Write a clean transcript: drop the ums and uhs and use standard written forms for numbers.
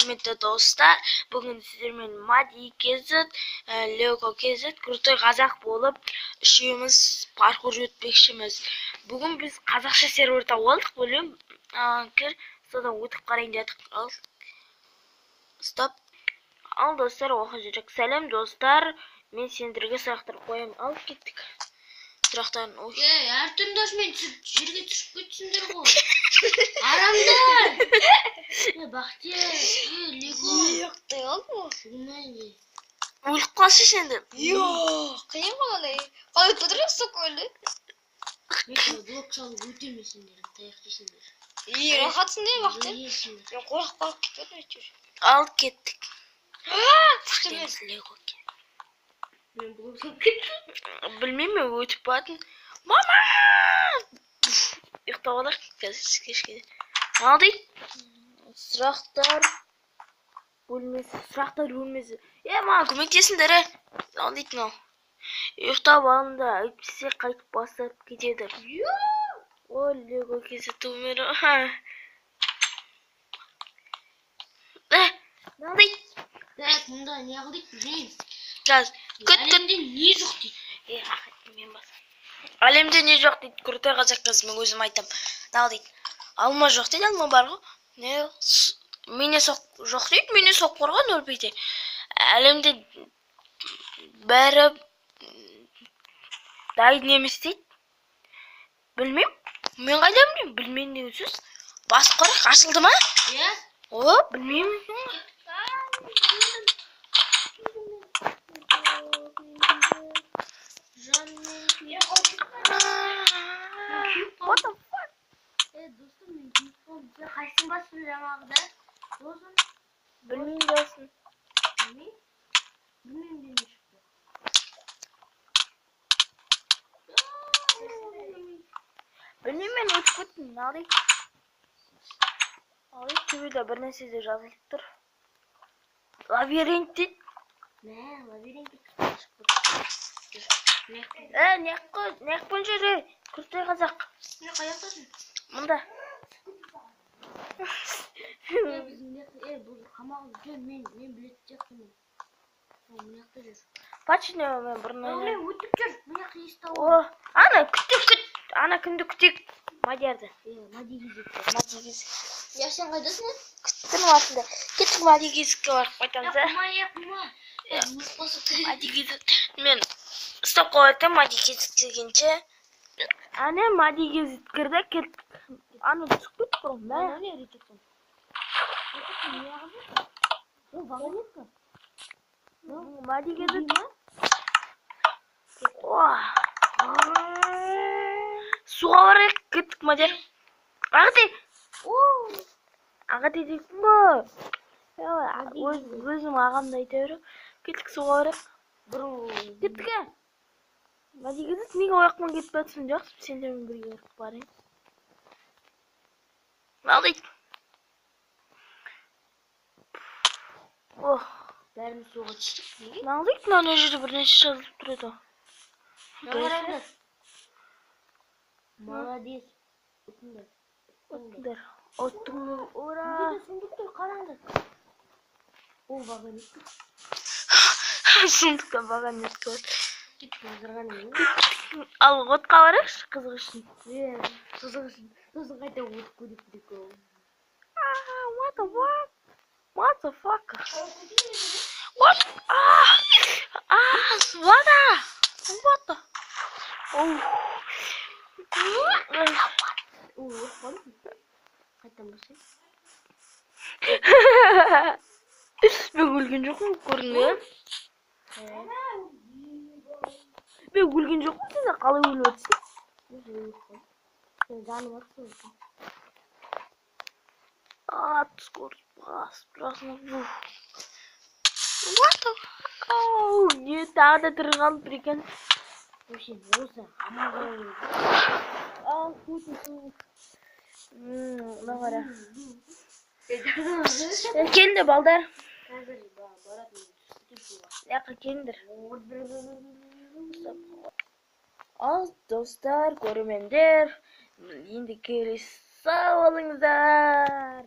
Құрметті достар, бүгін сіздермен Мади KZ, Лего KZ, крутой қазақ болып үшеуміз паркур өтпекшіміз. Бүгін біз қазақша сервер тауып алдық, білем, кір, содан өтіп қарайын дедік. Ал, стоп. Ал достар, оқы жүрек. Сәлем достар, мен сендерге сұрақтар қоямын. Алып кеттік. Сұрақтарын ой. Ей, әртүрлі түсіп, жерге түсіп кетсіңдер ғой. Арамдар! Е, Бақтияр, е, Лего. Ұйықтай алдым ғой. Білмеймін. Өліп қалшы енді. Йо, қиын ғой андай. Қалай өтіп отырмын сол көлді? Мен қазір блок салып өтемін сендер, таяқ жейсіңдер. И, рахатсың де, Бақтияр. Жейсіңдер. Мен қорқып қалып кетіп едім әйтеуір. Ал кеттік. Күшті мен. Лего. Мен блок салып кеттім. Білмеймін, мен өтіп бардым. Мама! Ұйықтап алайық қазір кешке. Ал дейді. Сұрақтар бөлмесі, сұрақтар бөлмесі. Е, маған көмектесіңдер, е. Ал дейді мынау. Ұйықтап алдым да, әйтпесе қайтып бастап кетеді. О, Лего KZ умер. Е, мынау дейді. Так, мұнда не қыл дейді, білмеймін. Қазір күт, күт. Әлемде не жоқ дейді. Е, мен басам. Әлемде не жоқ дейді, крутой қазақ қыз, мен өзім айтам. Мынау дейді. Алма жоқ дейді, алма бар ғой. Не, мене соқ жоқ дейді, мене соқ қорған өлбейді. Әлемде бәрі дайын емес дейді. Білмеймін. Мен қайдан білеймін? Білмеймін деген сөз. Басып қарайық, ашылды ма? Иә? О, білмеймін. What the fuck? Е, достым, мен күйіп қалдым. Сен қайсысын бастың жаңағыда? Досым, Білмеймін досым. білмеймін. Білмеймін де не шықты. Білмеймін, мен өтіп кеттім. Мынау дейді. Ал дейді, төбеде бір нәрсе де жазылып тұр. Лабиринт дейді. Мә, лабиринтке шығып жүр. Е, неқпен жүр, е, крутой қазақ. Мен қаяқтасың? Мында. Е, біздің е, бұл қамал жүр, мен білетін сияқтымын. Ол мына жақта жүр. Пачне мен бұрын Е, ойнадым. мен өтіп жүр. Мына жақта есік тауып. О, ана күтіп күт. Ана кімді күтейік? Мадиярды. Е, Мади KZ. Мади KZ. Я, сен қайдасың? Күттім артында. Кеттік Мади KZ-ке барып қайтамыз, Е, ә. қума, е, қума. Е, өліп қалсақ. Мади KZ. Мен стоп қойып айтамын Мади KZ келгенше. Әне Мади KZ кірді, кеттік. Ана түсіп кетті ғой, мә. Ана не Ричардсон? Не қылды? Ол вагонетка. Мади KZ. О. Суға барайық, кеттік Мадияр. Ағате. Ағате дейсің ғой. Өзім ағамды айта беремін. Кеттік суға барайық. Кеттік, ә. Мади KZ, неге ол жақпен кетіп жатсың? Жақсы, сендермен бірге барып барайын. Ал дейді. Ох. Бәріміз суға түстік. Неге? Мынау дейді, мынау мына жерде бір нәрсе жазылып тұр еді. Қараңдар. Молодец. Ұтыңдар. Ұттыңдар. Ұттың, ура! Неге сундук тұр, қараңдар. Ол вагонетка. Сундукта вагонетка бар. Қызырған ең. Ал отқа барайықшы, қызық үшін. Е, қызық үшін. Сосын қайта өтіп көрейік прикол. What the fuck? What the fuck? What? Ah! Ah, вода! What the? Oh. Ол өліп қалды. Қайтадан басайын. Мен өлген жоқпын, көрдің бе? Мен өлген жоқпын, сен қалай өліп отырсың? Өліп қалдым. Сен жаным атсың. Ат, скорость басып тұрасың. What the? Oh, не тағы да тірі қалып тұр екен. Вообще, осы аман қалу керек. Ал, фу. Мына қара. Келіңдер, балдар. Қазір баратын түсіп суға. Яққа келіңдер. Ал, достар, көрермендер, енді келесі сау болыңыздар.